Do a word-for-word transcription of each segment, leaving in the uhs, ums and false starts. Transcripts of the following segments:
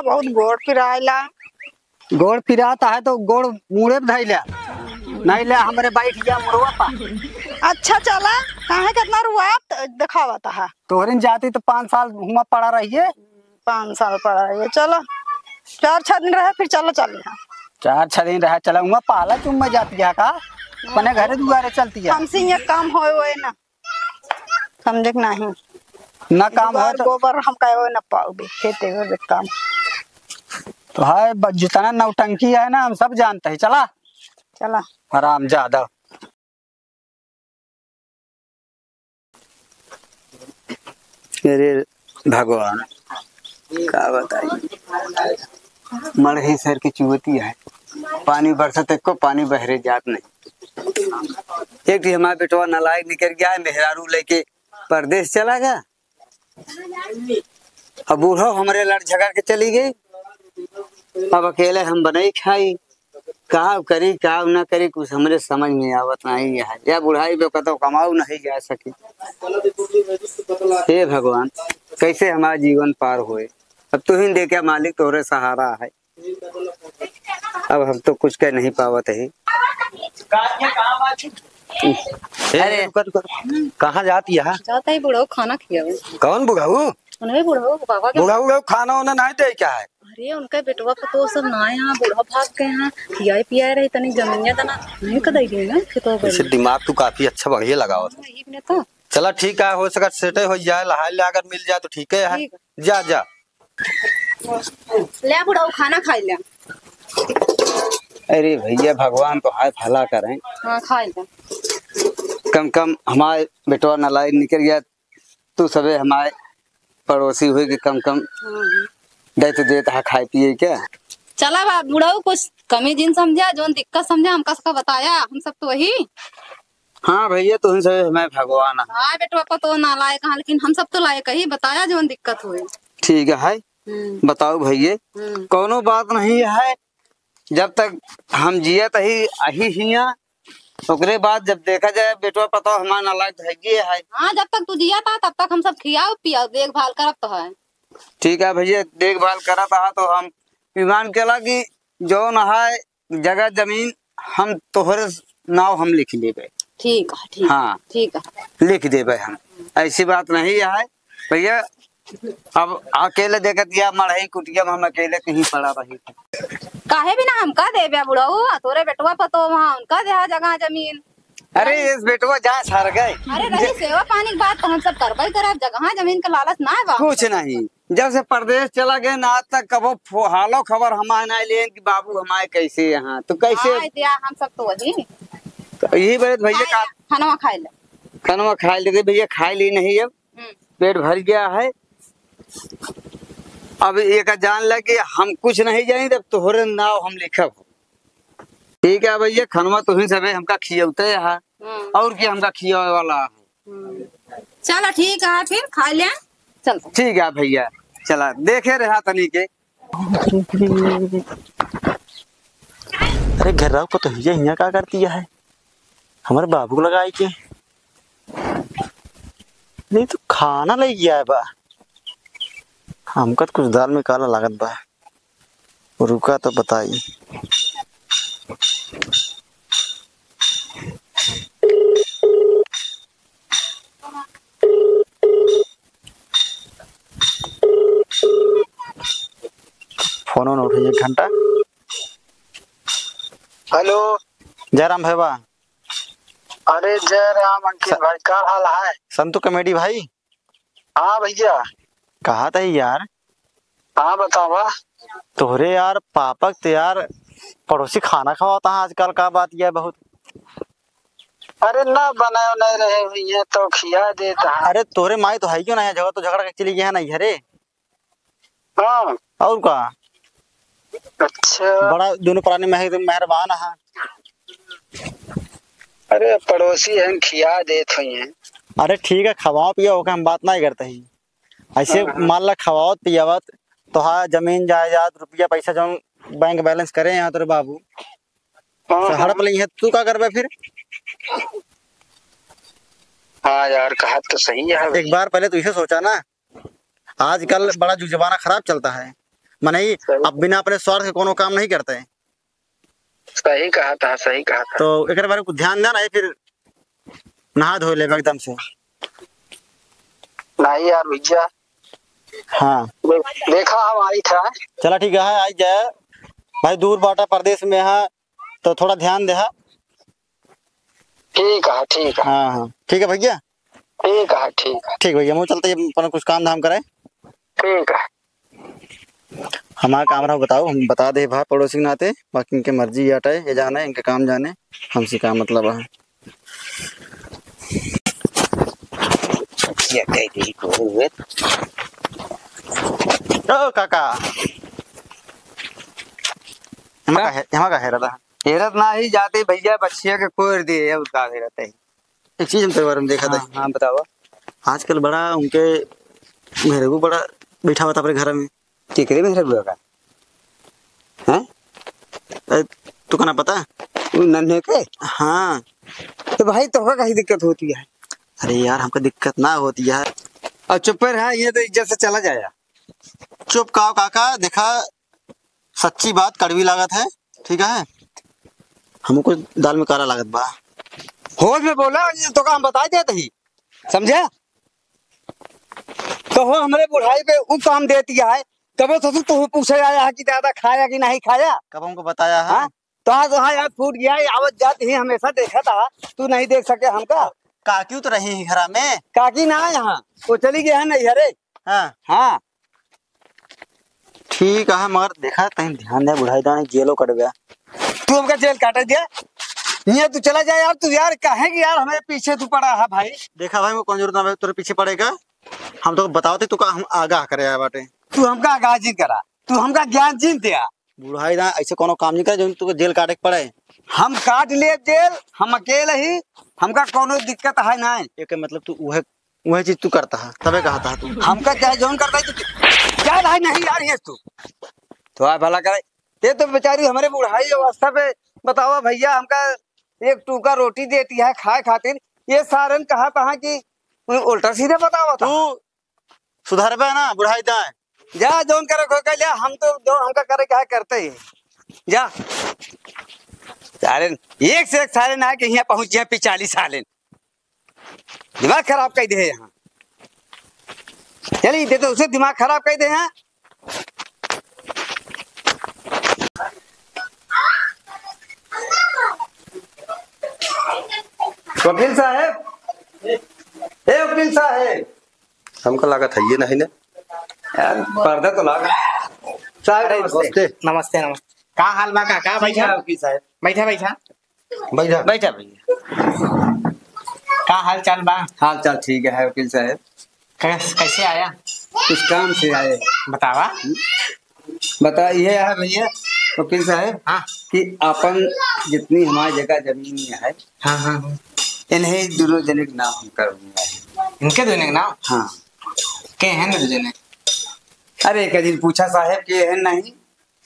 बहुत गोड़ पिराइला। गोड़ पिरात है तो गोड़ मुड़े में धइला, नहीं ले हमरे बैठ गया मुड़वा पा। अच्छा चला, काहे केतना रुआत देखावत है? तोहरिन जाती तो पाँच साल हुआ पड़ा रहिए। पाँच साल पड़ा रहिए, चलो चार छह दिन रहे फिर चलो चल यहाँ। चार छह दिन रहे चला, हुआ पाला चुम्मा जाती है का? अपने घरे दुआरे चलती है। हमसे ये काम होए होए ना, समझे कि नहीं? ना काम हो गोबर तो गोबर हम कहे ना पाओगे, खेते में काम। तो है, ब-, जितना नौटंकी है ना, हम सब जानते हैं। चला। चला। हराम ज्यादा। अरे भगवान, का बताई, मड़ही सर की चुवती है, पानी बरसत एको पानी बहरे जात नहीं। एक दिन हमारा बेटवा नालायक निकल गया है, मेहरारू लेके परदेस चला गया। अब बूढ़ो हमरे लड़ झगड़ के चली गई। अब अकेले हम बनई खाई, का करी का ना करी, कुछ हमरे समझ में आवत नहीं है। या बुढ़ाई में कतौ कमाऊ नहीं जा सकी। हे भगवान, कैसे हमारा जीवन पार होए? अब तू ही देखे मालिक, तोहरे सहारा है। अब हम तो कुछ कह नहीं पावत है। ए, अरे। रुका, रुका, रुका। कहाँ जाती है? जाता है बुढ़ऊ खाना खियावे। कौन बुढ़ऊ? उन्हें बुढ़ऊ, बाबा के। बुढ़ऊ, बुढ़ऊ खाना उन्हें नहीं दे क्या है? अरे, उनका बेटवा पतोह सब ना है यहाँ, बुढ़ऊ भाग गए हैं। खियाए पियाए रही, तनी जमीनिया तना नहीं कदाई दी ना, खेतवा पर। वैसे दिमाग तू काफी अच्छा बढ़िया लगावत है। हाँ, यही ने तो। चला ठीक है, हो सका सेटे हो जाए, लहाई ले अगर मिल जाए तो ठीक है। ठीक है। जा, जा। ले बुढ़ऊ, खाना खाई ले। अरे भैया, भगवान तो हाय भला करें। हाँ, खाई ले। कम कम हमारे बेटवा नालायक निकल गया, तू सबे हमारे पड़ोसी हुई कि कम कम हम्म। दे तो देता है खाए पिए क्या? चला बा बुढ़ऊ, कुछ कमी जिन समझा, जोन दिक्कत समझा, हमका सबका बताया, हम सब तो वही। हाँ भैया, तुम सबे हमारे भगवान है। हाँ बेटवा, पतोह ना लायक हाँ, लेकिन हम सब तो लायक ही, बताया जोन दिक्कत होए। ठीक है, हम्म। बताओ भैया, हम्म। कौनो बात नहीं है, जब तक हम जियत ही अही हिया, ओकरे बाद जब देखा जाए बेटवा पतोह हमार नालायक तो है ही है। हाँ, जब तक तू जिया था तब तक हम सब खियाओ पियाओ, देखभाल करब तो है। ठीक है भैया, देखभाल करत हा तो हम ईमान केला कि जौन है जगह जमीन हम तोहरे नाव हम लिख लेबे। ठीक है, ठीक है, हाँ। ठीक है। लिख देबे हम, ऐसी बात नहीं है भैया। अब अकेले देखत या मड़ही कुटिया में हम अकेले कहीं पड़ा रही। काहे बिना हमका देबे बुढ़ऊ? आ तोरे बेटवा पतोह वहाँ उनका देहा जगह जमीन। अरे इस बेटवा जहाँ सर गए। अरे रही सेवा पानी की बात तो हम सब करबे करब, जगह जमीन का लालच ना है बा। कुछ नहीं, जब से परदेस चला गए ना, आज तक कबो फो-, हालो खबर हमारे ना लेन कि बाबू हमारे कैसे यहाँ, तो कैसे? हाँ, दिया, हम सब तो वही। तो यही बात भैया का खाए ले, खानवा खाए ले। खानवा खाए लेते भैया, खाए ली नहीं अब, हम्म। पेट भर गया है। अब ये का जान ला कि हम कुछ नहीं जानी, तब तोहरे नाव हम लिखब। ठीक है भैया, खनवा तुही सबे हमका खियौते है, हम्म। और क्या हमका खियावे वाला है? हम्म। चला ठीक है, फिर खा ले। चल। ठीक है भैया, चला देखे रहा तनी के। अरे घेर्राऊ पतोहिया हियाँ का करती है? हमारे बाबू को लगाई के। नहीं तो खाना ले गया है बा। हमका तो कुछ दाल में काला लागत बा। रुका तो बताई। फोन उठाइए एक घंटा। हेलो। जय राम भैया। अरे जय राम अंकित स- भाई, का हाल है? संतू कॉमेडी भाई। हाँ भैया। कहा था यार? हाँ बतावा। तोहरे यार पापक तो यार पड़ोसी खाना खवाता है आजकल, का बात यह बहुत। अरे ना बनाए नहीं रहे हुई है तो खिया देता है। अरे तोहरे माई तो है क्यों ना है, झगड़ा तो झगड़ा के चली गया है ना घरे। हाँ। और का? अच्छा। बड़ा दोनों प्राणी में एकदम मेहरबान है। अरे पड़ोसी हैं, खिया देत हुई हैं। अरे ठीक है, खवाओ पियाओ, ओके हम बात नहीं करते ही। ऐसे हाँ, हाँ। मान ला खवाओ पियावत, तो हाँ जमीन जायदाद रुपया पैसा जौन बैंक बैलेंस करे यहाँ तेरे बाबू, हाँ, तो हाँ। हड़प लेंगे, तू का करबे फिर? हाँ यार, कहा तो सही है। एक बार पहले तू इसे सोचा ना, आजकल बड़ा जो जमाना खराब चलता है, मनई सही। अब बिना अपने स्वार्थ के कोनो काम नहीं करते हैं। सही कहा था, सही कहा था। तो एकरे बारे में कुछ ध्यान देना है, फिर नहा धो लेबे एकदम से। नहीं यार भैया। हाँ। दे-, देखा हम आई था। चला ठीक है, आई जाए भाई, दूर बाटा परदेश में है, तो थोड़ा ध्यान दे, हाँ। ठीक है, ठीक है। हाँ, हाँ, ठीक है भैया। ठीक है, ठीक है। ठीक भैया, मुँह चलते ही अपन कुछ काम धाम करे। ठीक है। हमारा काम रहा बताओ, हम बता दे भा पड़ोसी के नाते, बाकी इनके मर्जी ये हटाए, ये जाने, इनके काम जाने, हमसे का मतलब है। ये कह दी को हुए। ओ काका, एमा का का? है, एमा का हेरत है? हेरत ना ही जाते भैया, बछिया के कोर दिए, अब का हेरत है? एक चीज हम तेरे बारे में देखा था। हाँ, हाँ, बताओ। आजकल बड़ा उनके मेहरबू बड़ा बैठा हुआ था अपने घर में। केकरे मेहरबू का? हैं? ए, तू का ना पता? उ नन्हे के? हाँ। तो भाई, तोहका कहीं दिक्कत होती है? अरे यार, हमका दिक्कत ना होती है। और चुप पर है, ये तो इज्जत से चला जाया। चुप का काका, देखा, सच्ची बात कड़वी लागत है, ठीक है? हमको दाल में काला लागत बा। होश में बोला, ये तो का हम बताई देत ही, समझे? कहो हमरे बुढ़ाई पे उ काम देती है, कबो ससुर तू पूछे आया है कि दादा खाया कि नहीं खाया? कब हमको बताया है? हाँ? तो आज हाँ यार फूट गया, ये आवत जात ही हमेशा देखा था, तू नहीं देख सके हमका? काकी तो रही है घरा में। काकी ना यहाँ, वो चली गई है नहीं, अरे। हाँ। हाँ। ठीक है, मगर देखा, तहीं ध्यान दे, बुढ़ाई दाने जेलो कट गया। तू हमका जेल काटे दे, ये तू चला जा यार, तू यार, काहे कि यार, हमारे पीछे तू पड़ा है भाई। देखा भाई, वो कौन जरूरत ना भाई, तेरे पीछे पड़ेगा, हम तो बतावत ही, तू का हम आगाह करे आया बाटे। तू हमका आगाह जिन करा, तू हमका ज्ञान जिन दिया। बुढ़ाई दाने ऐसे कोनो काम नहीं करे, जो तू जेल काटे के पड़े। हम काट ले जेल, हम अकेले ही, हमका कोनो दिक्कत है ना। एक मतलब तू उहे वह चीज तू करता है, तबे कहा था तू। हमका चाहे जौन करता है, तू क्या भाई नहीं यार, ये तू तो आ भला करे। ये तो बेचारी हमारे बुढ़ाई अवस्था पे बतावा भैया, हमका एक टूका रोटी देती है खाए खातिर, ये सारन कहा था कि उल्टा सीधा बतावा था। तू सुधरबे ना बुढ़ाई दाए। जा जौन करे को कह लिया, हम तो जौन हमका करे के है करते ही। जा सारन, एक से एक सारन आके यहाँ पहुँच गया, पिचाली सारन। दिमाग खराब कर दे यहाँ। चलिए, दे तो उसे दिमाग खराब कर दे यहाँ। वकील साहब, ए वकील साहब। हमका लागत है ये नहीं ना। यार, पर्दा तो लाग। साहब, अरे, नमस्ते। नमस्ते, नमस्ते। का हाल बा काका? ठीक है, बैठा। वकील साहब। बैठा, बैठा। बैठा। बैठा भैया। का हाल चाल बा? हाल चाल ठीक है वकील साहब। कैस-, कैसे आया? कुछ काम से आए। बतावा। बता, ये है भैया वकील साहब, हाँ। कि अपन जितनी हमारी जगह जमीन है, हाँ, हाँ, हाँ। इन्हें दोनों जने के नाम हम कर दूंगा। इनके दोनों के नाम? हाँ। के हैं दोनों जने? अरे, एक दिन पूछा साहब कि यह नहीं,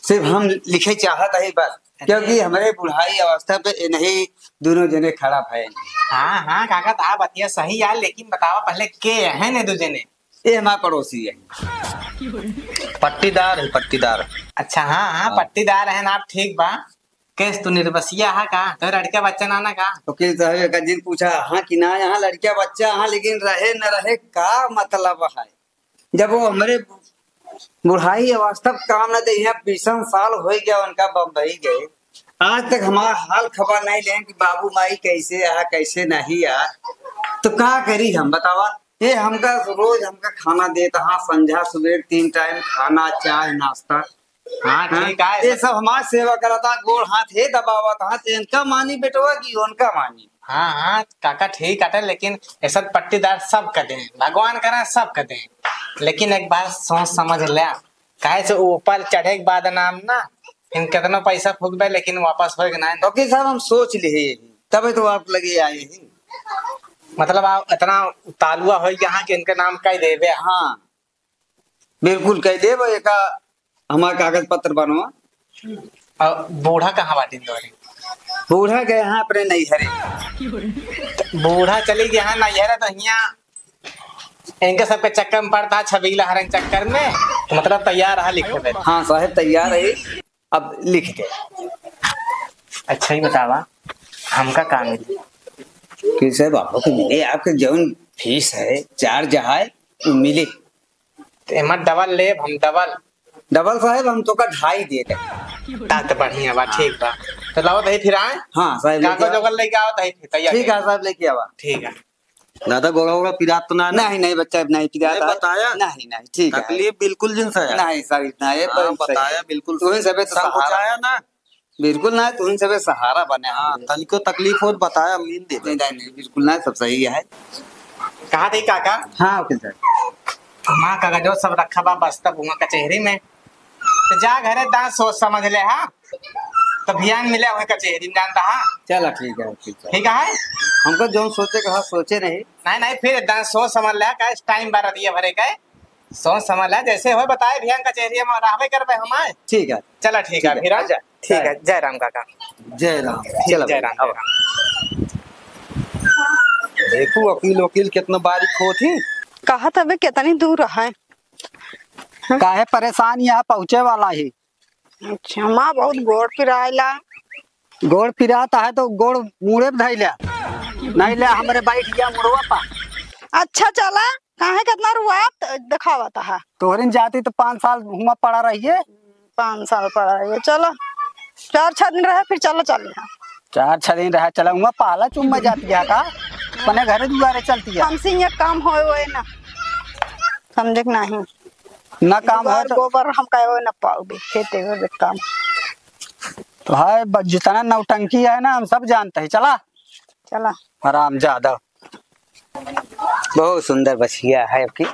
सिर्फ हम लिखे चाहत है बस, क्योंकि हमरे बुढ़ाई अवस्था पे इन्हीं दोनों जने खड़ा भए। हाँ, हाँ, काका, तो आप बतिया सही यार, लेकिन बतावा पहले के हैं ने दो जने? ये हमारे पड़ोसी है। पट्टीदार है, पट्टीदार। अच्छा, हाँ, हाँ, हाँ। पट्टीदार है ना, आप ठीक बा। केस तू निर्बसिया है का? तो लड़का बच्चा ना ना का? वकील साहब, एक दिन पूछा, हाँ कि ना, यहाँ लड़का बच्चा, हाँ, लेकिन रहे न रहे, का मतलब है? जब वो हमरे बुढ़ाई अवस्था पे काम न दे, यहाँ बीसन साल हो गया उनका बम्बई गए, आज तक हमारा हाल खबर नहीं लें कि बाबू माई कैसे आ, कैसे नहीं आ। तो का करी हम, बतावा? ये हमका रोज हमका खाना देता, हाँ, संझा सुबह तीन टाइम खाना, चाय, नाश्ता। हाँ, हाँ, ठीक है। ये सब हमार सेवा करता, गोड़ हाथ हे दबावत, हाँ, तो इनका मानी बेटवा की उनका मानी? हाँ, हाँ, काका ठीक है, लेकिन ऐसा पट्टीदार सब कर दें, भगवान करे सब कर दें, लेकिन एक बार सोच समझ ले, काहे से ऊपर चढ़े के बाद नाम ना, फिर कितना पैसा फूकबे, लेकिन वापस होए के ना। वकील साहब, हम सोच लिए, तबे तो आप लगे आए हैं। मतलब, आप इतना उतालुआ हो यहाँ कि इनके नाम कह देबे। हाँ, बिल्कुल कह देब, एका हमार कागज पत्र बनवा। और बूढ़ा कहाँ बाटे तोहरे? बूढ़ा गए हैं अपने नैहरे। बूढ़ा चली गया है नैहरे, तो हियाँ इनके सबके चक्कर में पड़ता है, छबीला हरन चक्कर में। तो मतलब तैयार रहा लिखे में। हाँ साहेब, तैयार है, अब लिख दे। अच्छा ही बतावा, हमका का मिली? कि साहेब, आपको मिले, आपके जौन फीस है, चार्ज है, वो मिले। तो एमा डबल लेब हम, डबल। डबल साहेब, हम तोका ढाई दे दे। ता तो बढ़िया बा, ठीक बा। तो लाओ दही फिर आए। हाँ साहेब, लेके कागज आओ। वगैरह लेके आओ, दही फिर तैयार ठीक है। है साहेब, लेके आवा। ठीक है। दादा, गोड़ा वोड़ा पिरात तो ना है ना? नहीं, नहीं बच्चा, नहीं पिरात नहीं है। बताया? नहीं, नहीं, ठीक है। तकलीफ बिल्कुल जिन सा है। नहीं साहेब, ना, ये हाँ, तो सही बताया है। बिल्कुल। तू ही सबे तो सहारा। संकोचाया ना? बिल्कुल ना, तू ही सबे सहारा बने हाँ, हमरे। तनिको तकलीफ हो तो बताया, हम नींद दे। नहीं, नहीं, नहीं, बिल्कुल ना, सब सही है। कहाँ थे काका? हाँ वकील साहब। माँ कागजो सब रखा बा बस तब हुआ कचहरी में। तो जा घरे दांत सोच समझ ले, हाँ? तो भियान मिले हुए कचहरी में जानता, हाँ? चला ठीक है वकील साहब। ठीक है? हमको जौन सोचे के हा सोचे नहीं। नहीं, नहीं, फिर दांत सोच समझ ले, का टाइम बारह दिए भरे का है। सोच समझ ले, जैसे होए बताए भियान कचहरी में रहबे करबे हम आए। ठीक है। चला ठीक है, ठीक है, फिर हाँ? अच्छा, ठीक है, जय राम काका। जय राम। ठीक, चला जय भाई, राम, अब। जय राम। देखू वकील, वकील कितना बारीक होत ही। कहत हवे कितनी दूर है। काहे परेशान, यहाँ पहुँचे वाला ही। अच्छा, माँ बहुत गोड़ पिराइला। गोड़ पिरात है तो गोड़ मुड़े पे धइले, नहीं ले हमरे बैठ गया मुड़वा पा। अच्छा चला, काहे कितना रुआत दिखावत है? तोहरिन जाती तो पाँच साल हुआ पड़ा रहिए। पाँच साल पड़ा रहिए, चलो। चार छह दिन रहे, फिर चलो, चल यहाँ। चार छह दिन रहे, चला हुआ पहला चुम्मा जाती है का? अपने घरे दुआरे चलती है। हमसे ये काम होए, होए ना, समझे कि नहीं? ना काम दुआर होए तो गोबर हम कहे होए ना पाओगे, खेते होए काम। तो है, ब-, जितना नौटंकी है ना, हम सब जानते हैं। चला। चला। हराम ज्यादा। बहुत सुंदर बछिया है आपकी।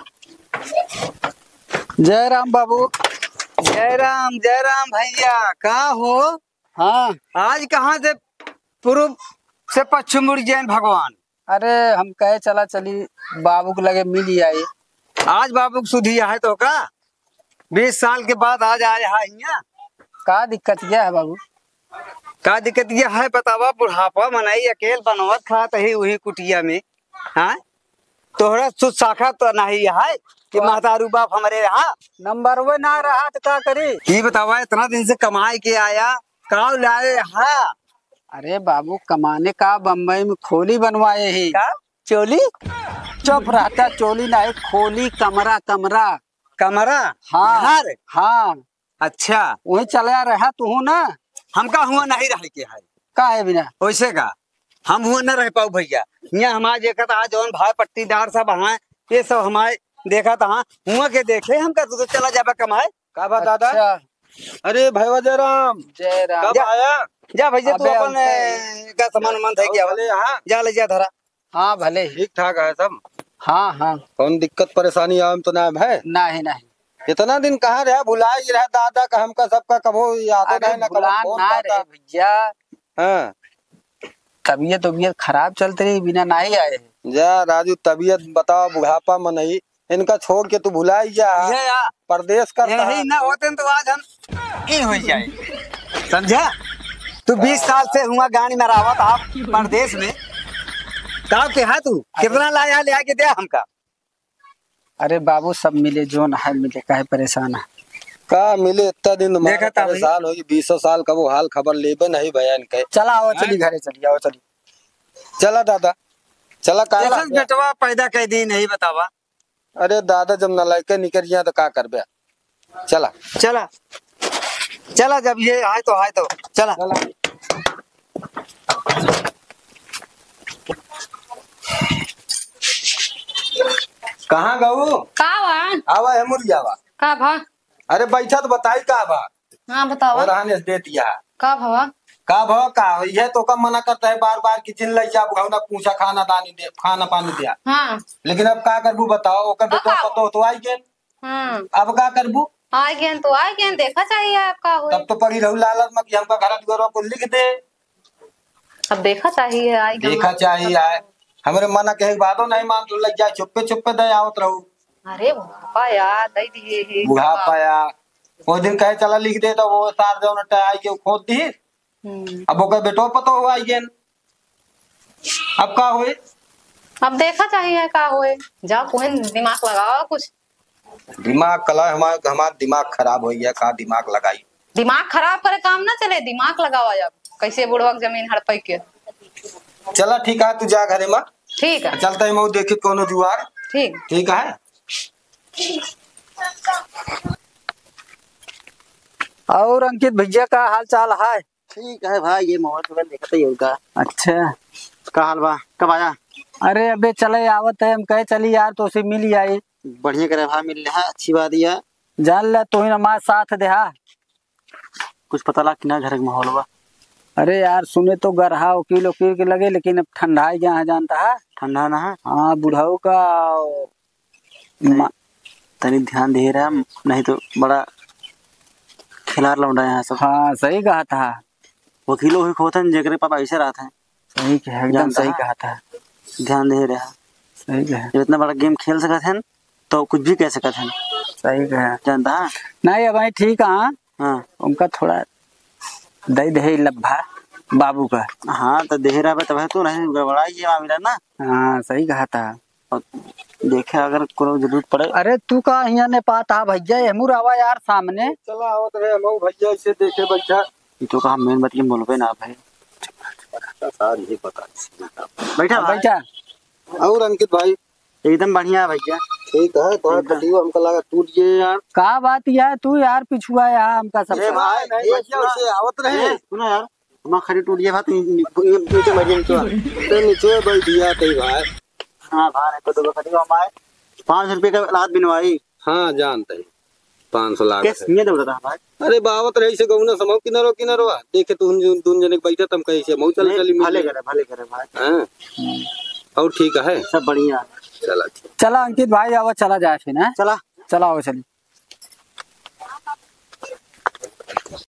जय राम बाबू। जय राम, जय राम भैया। का हो? हाँ। आज कहाँ से पूर्व से पश्चिम मुड़ गए भगवान? अरे, हम कहे चला चली बाबू के लगे मिल ही आई। आज बाबू के सुधी है तो का? बीस साल के बाद आज आए हा हियाँ। का दिक्कत यह है बाबू? का दिक्कत यह है बतावा, बुढ़ापा मनई अकेल बनवत खात ही वही कुटिया में, हाँ? तोहरा सुध साखा तो नहीं है कि महतारू बाप हमरे रहा। नंबर वे ना रहा तो का करी? ई बतावा, इतना दिन से कमाए के आया, का लाए हा? अरे बाबू, कमाने का बम्बई में खोली बनवाए ही। का? चोली? चुप रहता, चोली नहीं, खोली, कमरा, कमरा। कमरा? हाँ। घर? हाँ। अच्छा। वही चला रहा तू ना। हमका हुआ नहीं रहे के है। का है बिना? वैसे का? हम हुआ न रह पाऊ भैया। यहाँ हमारे जेकर आज जौन भाई पट्टीदार सब हैं, ये सब हमारे देखा था, हुआ के देखे हमका, तू तो चला जाबा कमाए। का बात दादा? अच्छा। अरे भैया जयराम। जयराम। कब जा, आया? जा भैया, तू अबे अपन, हम ए, का सामान वामान धइ के आओ। भले, हाँ। जा ले जा धरा। हाँ, भले ही। ठीक ठाक है सब? हाँ, हाँ। कौन दिक्कत परेशानी आम तो ना है? नहीं, नहीं। इतना दिन कहाँ रहा, भुला ही रहा दादा का, हमका सबका कबो याद अरे नहीं ना, कबो भुला फोन ना पाता। रहे भैया। हाँ। तबीयत, तबीयत खराब चलत रही, बिना नहीं आए। जा राजू, तबीयत बताओ, बुढ़ापा में नहीं, इनका छोड़ के तू भुला ही जा। ये या। परदेश करता यही है। ना होते तो आज हम ई हो जाए, समझा? तू बीस साल से हुआ गाड़ी में रावत आप परदेश में, का के है तू? अरे। कितना लाया ले आके दे हमका। अरे बाबू, सब मिले, जोन है मिले, काहे परेशान है? का मिले, इतना दिन तुम्हारा देखा था भाई। परेशान होई, बीसों साल का वो हाल खबर लेबे नहीं भैया इनके। चला, आओ, हैं? चली घरे, चली, आओ, चली। चला दादा, चला, का कैसन लाग गया? बेटवा पैदा कर दी, नहीं बतावा। अरे दादा, जब नलायके निकल गया तो का करबे? चला। चला। चला, जब ये आए तो आए तो। चला। चला। कहाँ गऊ? का बा? आवा है मुर्गियावा। का भा? अरे बैठा तो बताई का बा? हाँ, बतावा। और आने से दे दिया। का भवा? का भवा का? यह तो कम मना करता है बार बार कि जिन लइ जा, बुढ़ऊ ना पूछा, खाना दानी दे, खाना पानी दिया। हाँ। लेकिन अब का करबू बताओ, ओकर अब बेटवा का? पतोह तो आई गेन। हम्म। अब का करबू? आई गेन तो आई गेन, देखा चाहिए अब का होई। तब तो पड़ी रहू लालच में कि हमका घर दुआर को लिख दे। अब देखा चाहिए, आई गेन देखा चाहिए, आए। हमरे मना कहे के बादो नहीं मान, तू लग जाए, चुप्पे चुप्पे दे आवत रहू। अरे बुढ़ापा यार, दे दिए हे। बुढ़ापा यार, वो दिन कहे चला लिख दे, तो वो सार जौन अट्टा आई के खोद दी। हम्म। अब ओकर बेटो पतोह आई गेन। अब का होई? अब देखा चाहिए का होए, जाओ तुहिन दिमाग लगावा कुछ। दिमाग कला हमार, हमार दिमाग खराब होइ गया, का दिमाग लगाई? दिमाग खराब करे काम ना चले, दिमाग लगावा अब, कैसे बुढ़वा के जमीन हड़पै के। चला ठीक है, तू जा घरे मा। ठीक है। चलता है मऊ देखी कौनो जुआर। ठीक। ठीक है। और अंकित भैया का हाल चाल है? ठीक है भाई, ये मोबाइल सोबाइल देखत ही होगा। अच्छा। का हाल बा? कब आया? अरे अबे चले आवत है, हम कहे चली यार तोसे मिल आई। बढ़िया करे भाई, मिल ले, हाँ, अच्छी बात है। जान ले तू ही हमार साथ देहा। कुछ पता लाग कि ना घर के माहौल बा? अरे यार सुने तो गरहा वकील वकील के लगे, लेकिन अब ठंडा ही गया है जानता है। ठंडा ना है? हाँ बुढ़ऊ का तनी, मा- तनी ध्यान दे रहा, नहीं तो बड़ा खिलार लौंडा यहाँ सब। हाँ सही कहा था। वकीलो ही खोतन जेकरे पापा ऐसे रहत हैं। सही कहा, एकदम जानता सही है? कहा था। ध्यान दे रहा। सही कहा। जब इतना बड़ा गेम खेल सकत हैं तो कुछ भी कह सकत हैं। सही कहा। जानता है? नहीं अब भाई ठीक है। हाँ। उनका थोड़ा दे दे लब्भा बाबू का। हाँ तो दे रहा तब तू नहीं गड़बड़ा ये मामला ना। हाँ सही कहा था। और देखे अगर कोनो जरूरत पड़े। अरे तू का हियाँ ने पाता भैया, एमू रवा यार सामने। चला आवत रहे, हम भैया इसे देखे बैठा। ये तो कहा मेन बात के बोलबे ना भाई। सार ये पता। बैठा भाई। बैठा। और अंकित भाई? एकदम बढ़िया है भैया। ठीक है, तो एकदम। खटियो हमका लगा टूट गए यार। का बात यार, तू यार पिछुआ यार हमका सब। ए भाई, नहीं ए, भैया, सुना। उसे आवत रहे। ए, सुना यार, हमार खड़ी टूट गया भाई, तू नी-, नी-, नीचे बैठ जा, नीचे। तो नीचे बैठ गया तई भाई। हाँ भाई, तो दो खड़ी हमारे पाँच सौ रुपये का लात बिनवाई। हाँ, जानते हैं, पाँच सौ लाग कैसे है। नहीं दौड़ा था भाई? अरे बावत रहे इसे गौना समाओ किनारो किनारो आ। देखे तू उन, उन जने के बैठा तम कहे इसे मऊ चल नहीं, चली भले मिले। करे, भले करे भाई। हाँ। और ठीक है। सब बढ़िया है। चला ठीक। चला अंकित भाई, आवा चला जाए फिर, हैं? चला। चला आओ चली।